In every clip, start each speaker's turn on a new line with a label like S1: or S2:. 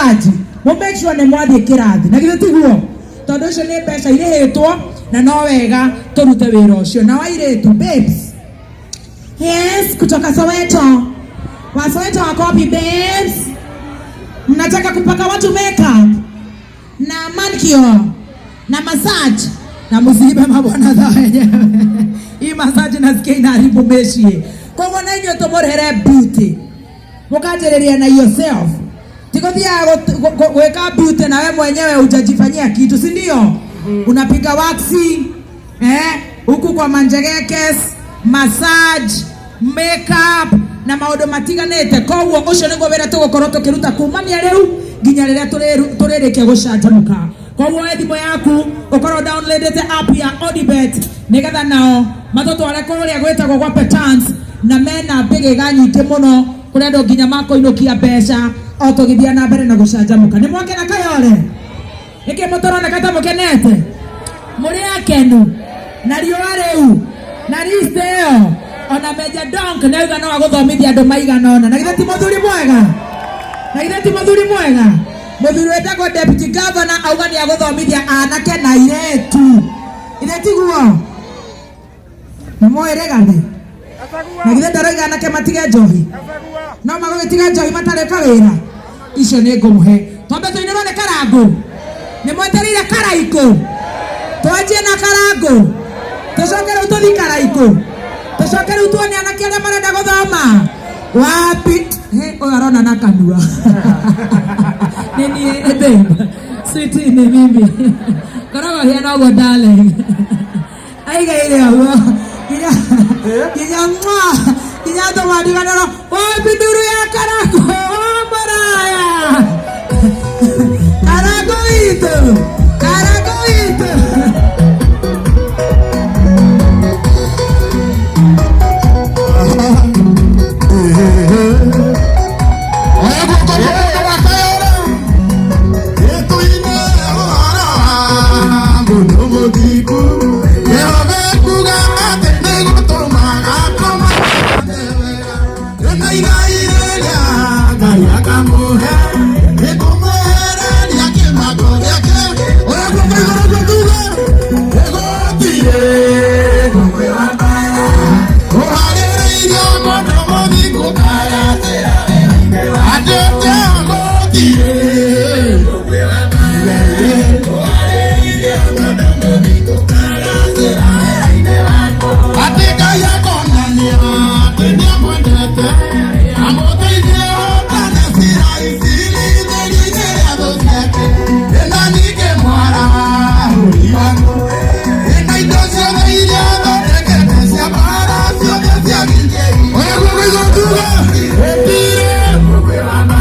S1: Massage mũ make sure nĩ mwathiĩ kĩrathi, na githĩ tiguo? Tondũ ũcio nĩ mbeca irĩhĩtwo na no wega tũrute wĩra ũcio. Na wairĩtu, babes. Yes, kutoka Soweto. Wa Soweto wako wapi, babes? Mnataka kupaka watu makeup na manicure na massage na msiibe mabwana za wenyewe. Hii massage nasikia inaharibu mĩciĩ. Koguo na inyuĩ tũmũrĩhĩre beauty. Mũkanjĩrĩria na yourself. Tikuthiaga gwĩka beauty na we mwenyewe hujajifanyia kitu, si ndio? Unapiga waxing, eh, huku kwa manjegekes, massage, makeup na maũndũ matiganĩte. Koguo ũcio nĩguo wĩra tũgũkorwo tũkĩruta kumania rĩu nginya rĩrĩa tũrĩrĩkia gũcanjamũka. Koguo we thimũ yaku ũkorwo downloadete app ya Odibet nĩgetha nao matũtware kũrĩa gwĩtagwo gwa Petans, na mena mbĩgĩga nyingĩ mũno kũrĩa andũ nginya makũinũkia mbeca o tũgĩthiĩ na mbere na gũcanjamũka. Nĩ mwakena Kayole? Nĩkĩ mũtaroneka ta mũkenete? Mũrĩ akenu na riũa rĩu na list ĩyo, ona Meja Donk nĩ auga no agũthomithia andũ maigana ũna. Na githĩ ti mũthuri mwega? Na githĩ ti mũthuri mwega? Mũthuri wĩtagwo deputy governor auga nĩ agũthomithia anake na airĩtu. Ithe tiguo? Nĩ mũĩ Rigathĩ? Na githĩ ndaroiga anake matige njohi? No magũgĩtiga njohi matarĩ kawĩra? Icio nĩ ngũmũhe. Twambe tũinĩrwo nĩ Karangũ. Nĩ mwetereire Karaikũ? Twanjie na Karangũ, tũcoke rĩu tũthiĩ Karaikũ, tũcoke rĩu tuone anake arĩa marenda gũthoma wapi. He, ũyũ arona na kanua. Nĩ niĩ, babe. Sweetie, nĩ mimi. Koragwo hiana ũguo, darling. Aigaire ũguo nginya nginya mwa nginya tũmadiganĩrwo. Wapi nduru ya Karangũ wa maraya? Karangũ witũ, Karangũ witũ.
S2: Oya guoko mũndũ wa Kayore. Ĩtũine ũhoro wa mũndũ mũthingu. Jehova ekuuga atĩ nĩgũtũma atũma wega. Ĩna igai rĩrĩa Ngai akamũhe. Nĩkũmwehereria kĩmako gĩake. Oya guoko igũrũ ũguo tuge. Ĩgũtirĩ ngũkwĩra mbara. Ũharĩrĩirio mũndũ mũthingu kayatĩra. Atete gũtirĩ. Atĩ Ngai akonania atĩ nĩamwendete, amũteithie hotane cira icirithĩrio-inĩ rĩa thũ ciake. Ĩna ningĩ mwarahũri waku. Ĩna indo ciothe iria athondekete cia mbaara ciothe cia gitĩri. Oya guoko igũrũ tuge, gũtirĩ.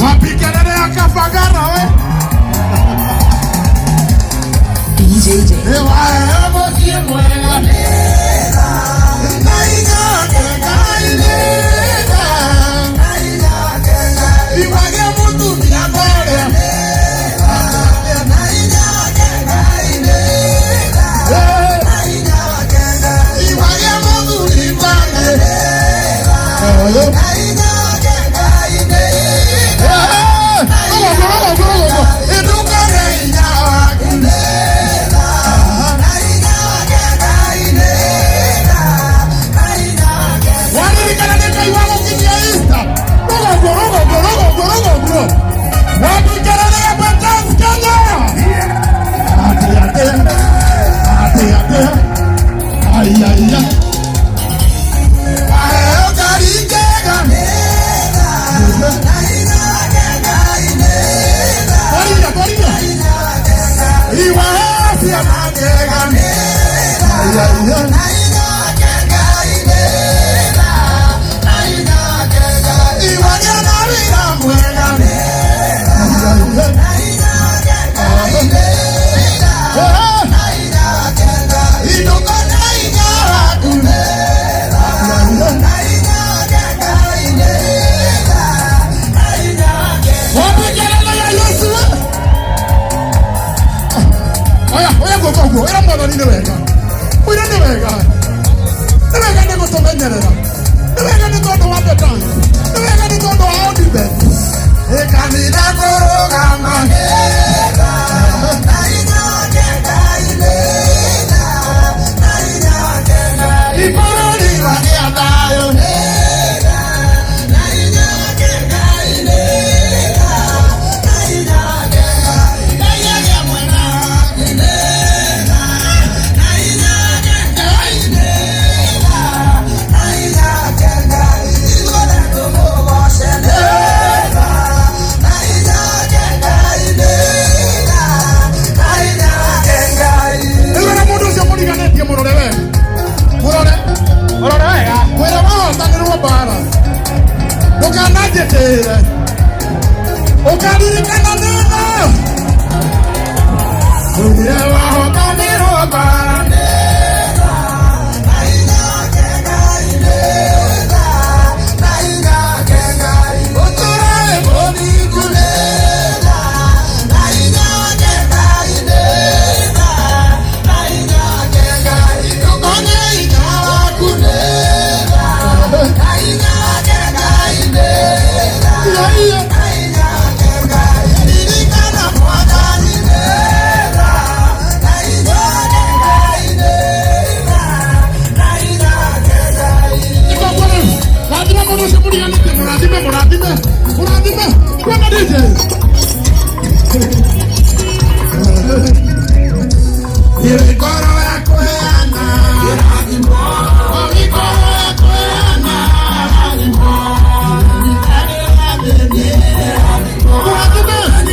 S2: Wapi kelele ya Kafagara we?
S3: DJ J.
S2: Iya. Waheo ngari njega. Twarithia, twarithia. Iwaheo ciana njega. Iya, iya. Iwagĩa na wĩra mwega. Iya, iya. Mwathani nĩ wega, mwĩre nĩ wega, nĩ wega nĩ gũtũmenyerera, nĩ wega nĩ tondũ wa Betani, nĩ wega nĩ tondũ wa Odibet. Ĩkanitha kũrũgama. Ibũrũri wagĩa thayũ. Rĩu ona mũndũ ũcio mũriganĩtie mũrore wega, mũrore, mũrore wega, mwĩre wahotanĩrwo mbara, ndũkananjĩtĩĩre, ũkaririkana nĩ tha. Mwĩre wahotanĩrwo mbara. Ũtũũre mũthingu. Ndũkone hinya waku. Iya, iya. Ririkana Mwathani. Nĩkũguo rĩu, rathima mũndũ ũcio mũriganĩtie, mũrathime, mũrathime, mũrathime. Kwenda DJ. Ĩrĩ ngoro ya kũheana. O ngoro ya kũheana. Mũrathime.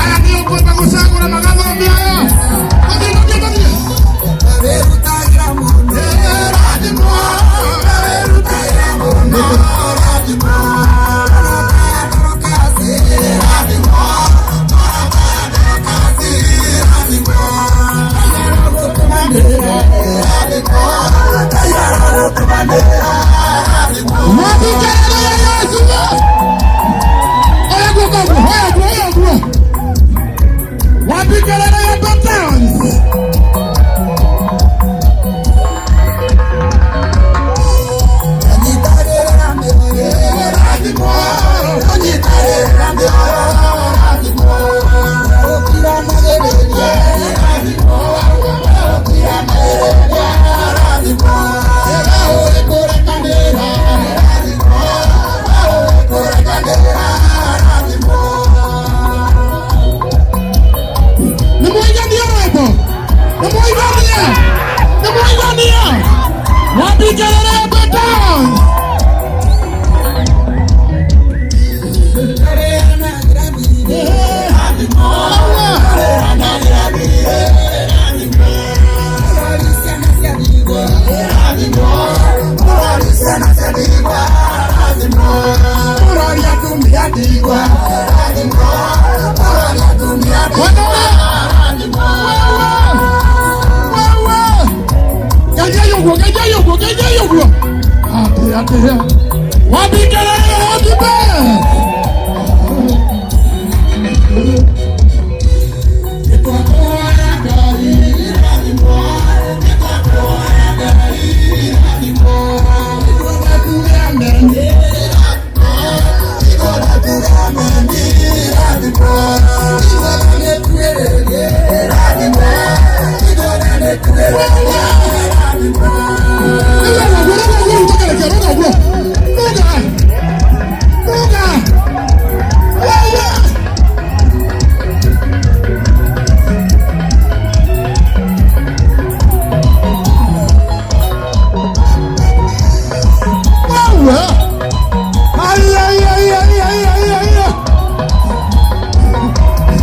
S2: Aya nĩ ũkwenda gũcagũra magathambia aya. Tũthiĩ, tũthiĩ, tũthiĩ.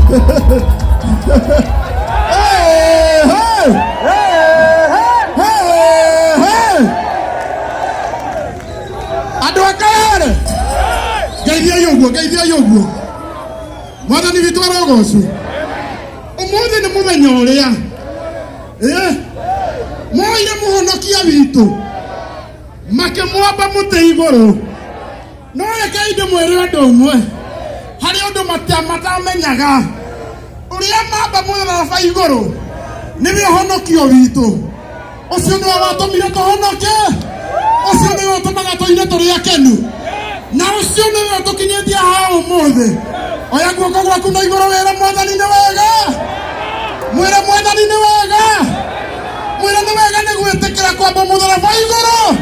S2: Hey, hey! Hey, hey! Andũ a Kayore, ngeithiai ũguo, ngeithiai ũguo. Mwathani witũ arogocwo. Ũmũthĩ nĩ mũthenya ũrĩa moire mũhonokia witũ makĩmwamba mũtĩ igũrũ. No rekei ndĩmwĩre ũndũ ũmwe, harĩ ũndũ matamenyaga, ũrĩa mamba mũtharaba igũrũ nĩwe ũhonokio witũ. Ũcio nĩwe watũmire tũhonoke, ũcio nĩwe ũtũmaga tũine tũrĩ akenu, na ũcio nĩwe ũtũkinyĩtie haha ũmũthĩ. Oya guoko gwaku na igũrũ wĩre Mwathani nĩ wega, mwĩre Mwathani nĩ wega, mwĩre nĩ wega nĩ gwĩtĩkĩra kwamba mũtharaba igũrũ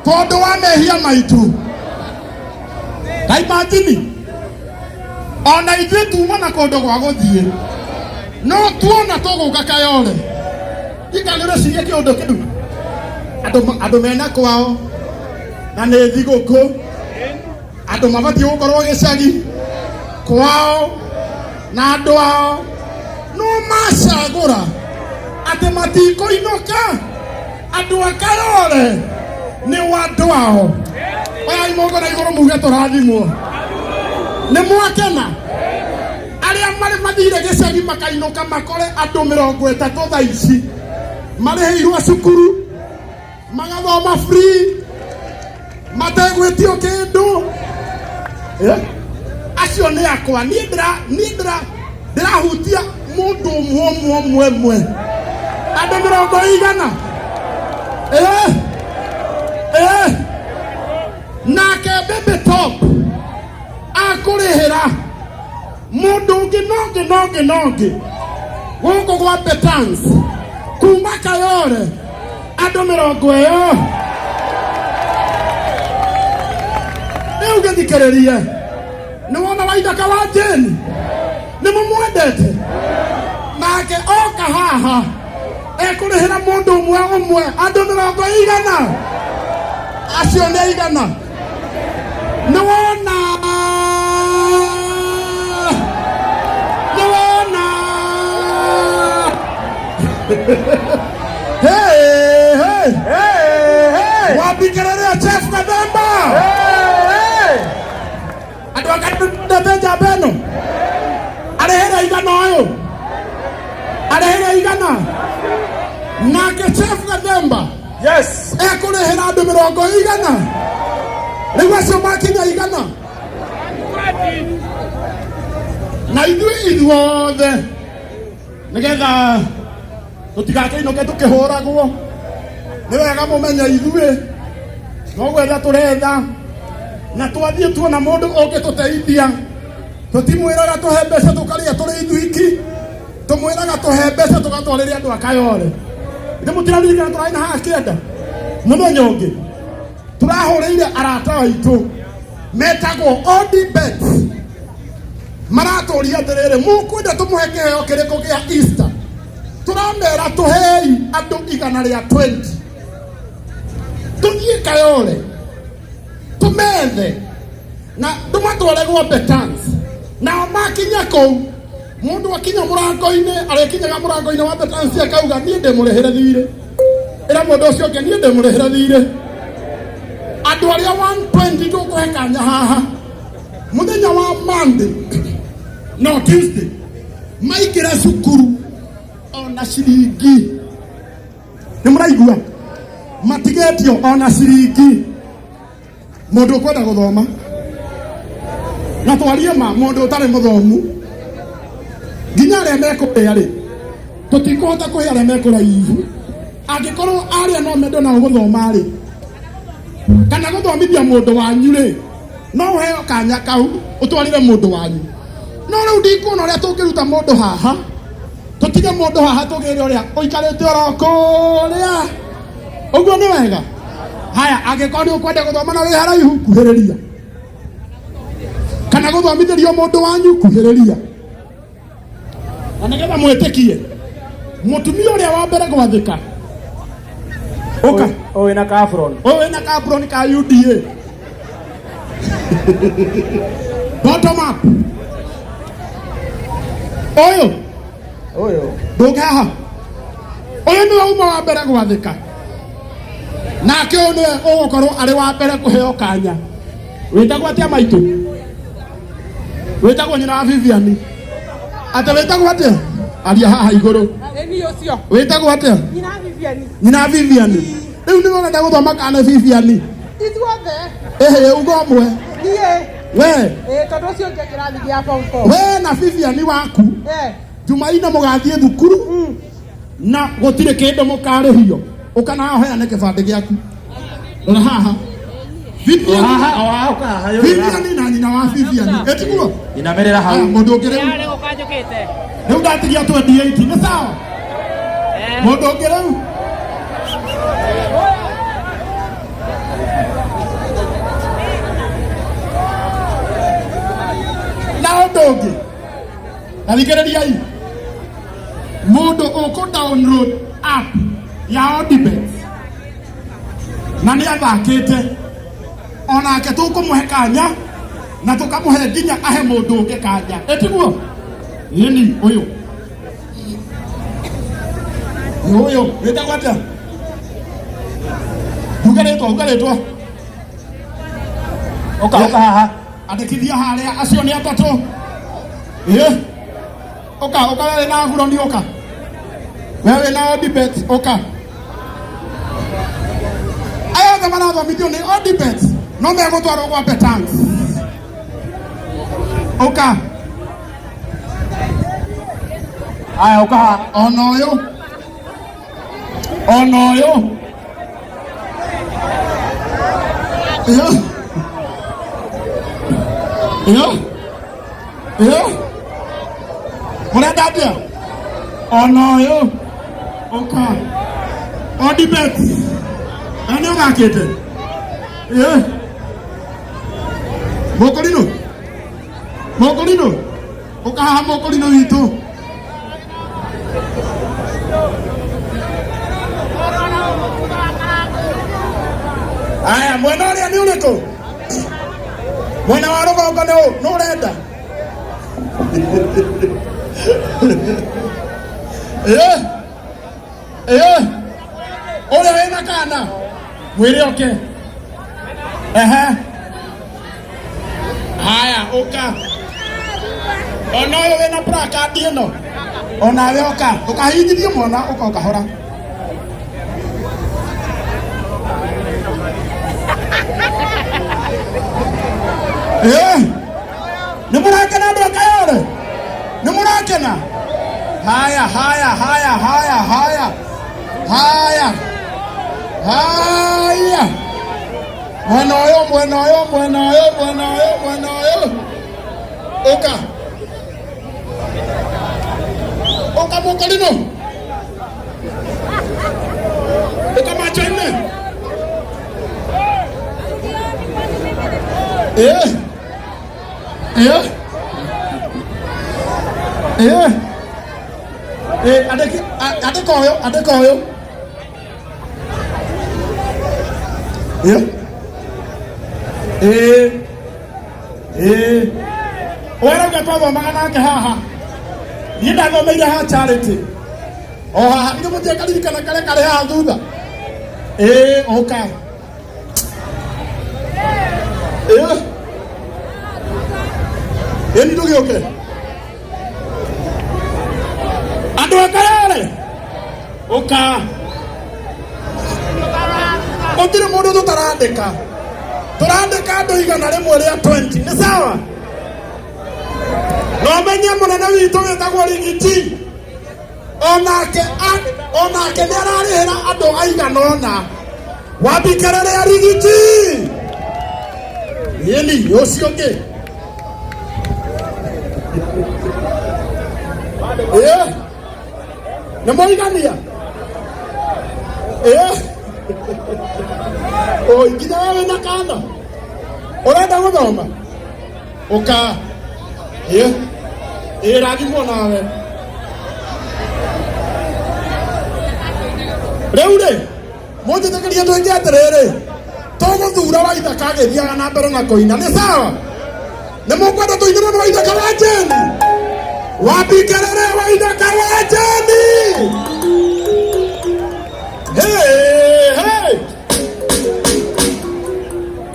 S2: tondũ wa mehia maitũ. Ta imagine ona ithuĩ tuma na kũndũ gwa gũthiĩ no tuona tũgũka Kayore ikanĩreciria kĩũndũ kĩu andũ mena kwao na nĩ thigũkũ, andũ mabatiĩ gũkorwo gĩcagi kwao na andũ ao no macagũra atĩ matikũinũka. Andũ a Kayore nĩ wa andũ ao. Oyai moko na igũrũ muge tũrathimwo. Nĩ mwakena arĩa marĩ mathire gĩcagi makainũka makore andũ 30 thaa ici marĩhĩirwo cukuru magathoma free mategwĩtio kĩndũ. Acio nĩ akwa niĩ ndĩrahutia mũndũ ũmwe ũmwe ũmwe ũmwe andũ 100. Nake Baby Top akũrĩhĩra mũndũ ũngĩ nongĩ nongĩ nongĩ gũkũ gwa Betans kuma Kayore andũ 20. Rĩu gĩthikĩrĩrie, nĩ wona Waithaka wa Jane nĩ mũmwendete, nake oka haha ekũrĩhĩra mũndũ ũmwe ũmwe andũ 100. Acio nĩ aigana? Nĩ wona, nĩ wona. Hey, hey. Wambikĩrĩria Chef Gathemba. Andũ akandete njamba ĩno arĩhĩra igana ũyũ arĩhĩra igana. Nake Chef Gathemba
S4: Yes.
S2: ekũrĩhĩra andũ 100. Rĩu acio makinya 100 na ithuĩ ithuothe nĩgetha tũtigakĩinũke tũkĩhũragwo. Nĩ wega mũmenye ithuĩ no gwetha tũretha, na twathiĩ tuona mũndũ ũngĩtũteithia tũtimwĩraga tũhe mbeca tũkarĩa tũrĩ ithuiki, tũmwĩraga tũhe mbeca tũgatwarĩre andũ a Kayore. Nĩ mũtiraririkana tũrarĩ na haha kĩanda mũthenya ũngĩ tũrahũrĩire arata aitũ metagwo Odibet, maratũria atĩrĩrĩ, mũkwenda tũmũhe kĩheo kĩrĩkũ kĩa Easter? Tũramera tũhei andũ 120 tũthiĩ Kayore tũmethe na tũmatware gwa Betans. Nao makinya kũu, mũndũ akinya mũrango-inĩ, arĩkinyaga mũrango-inĩ wa Betans akauga niĩ ndĩmũrĩhĩre thirĩ, ĩra mũndũ ũcio ũngĩ niĩ ndĩmũrĩhĩre thirĩ. Andũ arĩa 120 tũkũhe kanya haha mũthenya wa Monday no Tuesday maingĩra cukuru ona ciringi nĩ mũraigua matigetio ona ciringi. Mũndũ ũkwenda gũthoma na twarie ma, mũndũ ũtarĩ mũthomu nginya arĩa mekũrĩa rĩ, tũtikũhota kũhe arĩa mekũraihu. Angĩkorwo arĩa no mende nao gũthoma rĩ, kana gũthomithia mũndũ wanyu rĩ, no ũheo kanya kau ũtwarĩre mũndũ wanyu. No rĩu ndikuona ũrĩa tũngĩruta mũndũ haha, tũtige mũndũ haha tũgĩre ũrĩa ũikarĩte oro kũrĩa. Ũguo nĩ wega. Haya, angĩkorwo nĩ ũkwenda gũthoma na wĩ haraihu, kuhĩrĩria, kana gũthomithĩrio mũndũ wanyu, kuhĩrĩria. Na nĩgetha mwĩtĩkie mũtumia ũrĩa wa mbere gwathĩka, ũka.
S4: Ũyũ wĩna kabron.
S2: Ũyũ wĩna kabron ka UDA bottom up. Ũyũ
S4: Ũyũ.
S2: Ndũke haha. Ũyũ nĩwe uma wa mbere gwathĩka. Nake ũyũ nĩwe ũgũkorwo arĩ wa mbere kũheo kanya. Wĩtagwo atĩa maitũ? Wĩtagwo nyina wa Vivian. Atĩ wĩtagwo atĩa? Aria haha igũrũ.
S5: Ĩni ũcio.
S2: Wĩtagwo atĩa?
S5: Nyina Vivian.
S2: Nyina Vivian. Rĩu nĩwe ũrenda gũthoma kana Vivian?
S5: Ithuothe.
S2: Ĩhĩ, uga ũmwe.
S5: Niĩ.
S2: We.
S5: Ĩĩ tondũ ũcio ũngĩ kĩrathi gĩa form 4.
S2: We na Vivian waku.
S5: Eh.
S2: Jumaine mũgathiĩ thukuru na gũtirĩ kĩndũ mũkarĩhio. Ũka na ũheane kĩbandĩ gĩaku. Rora haha. Vivian.
S4: Haha, o haha, ũka haha. Yũrĩra.
S2: Vivian na nyina wa Vivian. Ĩtiguo?
S4: Inamĩrĩra hau.
S2: Aya, mũndũ ũngĩ rĩu. Rĩu ndatigia 28 nĩ sawa? Mũndũ ũngĩ rĩu. Na ũndũ ũngĩ. Na thikĩrĩriai. Mũndũ ũkũ download app ya Odibet na nĩ athakĩte onake tũkũmũhe kanya na tũkamũhe nginya ahe mũndũ ũngĩ kanya ĩtiguo ĩni ũyũ Nĩ ũyũ wĩtagwo atĩa uga rĩtwa uga rĩtwa
S4: Ũka, ũka haha.
S2: andĩkithia harĩa acio nĩ atatũ ĩ Ũka, ũka wewe na Aguroni ũka. Wewe na Odibet ũka. Aya othe marathomithio nĩ Odibet no megũtwarwo gwa Betans. Ũka.
S4: Aya, ũka haha.
S2: Ona ũyũ. Ona ũyũ. Ĩyo. Ĩyo. Ĩyo. Mũrenda atĩa? Ona ũyũ. Ũka. Odibet. Na nĩ ũthakĩte? Ĩĩ. Mũkũrinũ. Mũkũrinũ. Ũka haha mũkũrinũ witũ. Aya, mwena ũrĩa nĩ ũrĩkũ? Mwena wa rũgongo nĩ nũ ũrenda? Ĩĩ, ĩĩ, ũrĩa wĩna kana mwĩre oke. Ehe. Haya, ũka. Ona ũyũ wĩna placard ĩno onawe ũka ũkahingithie mwana ũka ũkahora. Eh, nĩ mũrakena andũ a Kayole? Nĩ mũrakena? Haya, haya, haya, haya, haya, haya, haya. Mwena ũyũ, mwena ũyũ, mwena ũyũ, mwena ũyũ, mwena ũyũ. Ũka. Ũka mũkũrinũ. Ũka macho-inĩ. Eh. Eh. Eh. Eh, andĩki andĩka ũyũ, andĩka ũyũ. Eh. Eh. Eh. Ũrauga twathomaga nake haha. Niĩ ndathomeire ha Charity. O haha ithe mũtiĩ karirikana karĩa karĩ haha thutha. Ĩĩ ũka. Ĩĩ. Ĩĩ nĩ ndũgĩũke. Andũ a Kayole. Ũka. Gũtirĩ mũndũ tũtarandĩka. Tũrandĩka andũ 120 nĩ sawa? Na ũmenye mũnene witũ wĩtagwo Rigiti onake onake nĩ ararĩhĩra andũ aigana ũna wambikerere ya Rigiti ĩni ũcio ũngĩ ĩĩ nĩ mwaigania ĩĩ oi nginya we wĩna kana ũrenda gũthoma ũka ĩĩ ĩĩ rathimwo nawe rĩu rĩ mũnjĩtĩkĩrie twĩke atĩrĩrĩ tũgũthura waithaka agĩthiaga na mbere na kũina nĩ sawa nĩ mũkwenda tũinĩrwo nĩ waithaka wa jeni Wapi kelele Waithaka Wanjani? Hey, hey.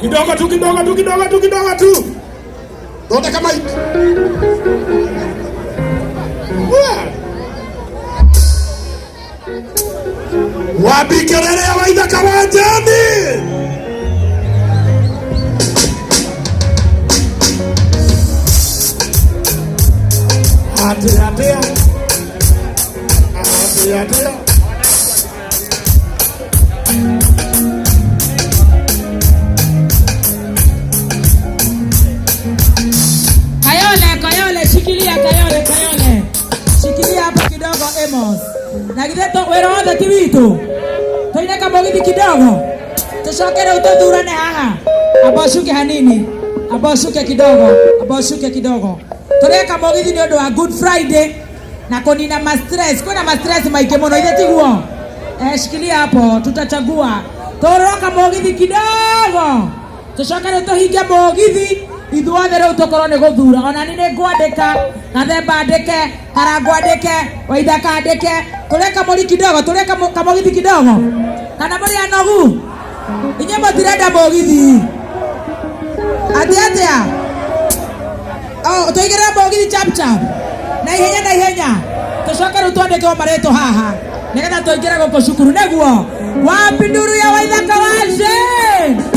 S2: Kidogo tu, kidogo tu, kidogo tu, kidogo tu. Thondeka mic. Wah. Wapi kelele ya Waithaka Wanjani? Atia, atia. Atia, atia.
S1: Kayole, Kayole, shikilia Kayole, Kayole. Shikilia hapo kidogo Amos. Na githĩ wĩra wothe ti witũ. Tũine kamũgithi kidogo. Tũcoke rĩu tũthurane haha. Amba ũcuke hanini. Amba ũcuke kidogo. Amba ũcuke kidogo. Tũrĩe kamũgithi nĩ ũndũ wa Good Friday na kũnina ma stress. Kwĩna ma stress maingĩ mũno ithe tiguo? Eh, shikilia hapo tutachagua. Tũrũre kamũgithi kidogo. Tũcoke rĩu tũhinge mũgithi ithuothe rĩu tũkorwo nĩ gũthura ona ni nĩ ngwandĩka gathemba andĩke karango andĩke waithaka andĩke tũrĩe kamũri kidogo tũrĩe kamũgithi kidogo kana mũrĩ anogu inyuĩ mũtirenda mũgithi atĩ atĩa oh, tũigĩrĩre mũgithi chap chap na ihenya na ihenya tũcoke rĩu twandĩkwo marĩtwa haha nĩgetha tũingĩre gũkũ cukuru nĩguo wapi nduru ya Waithaka Wanjani?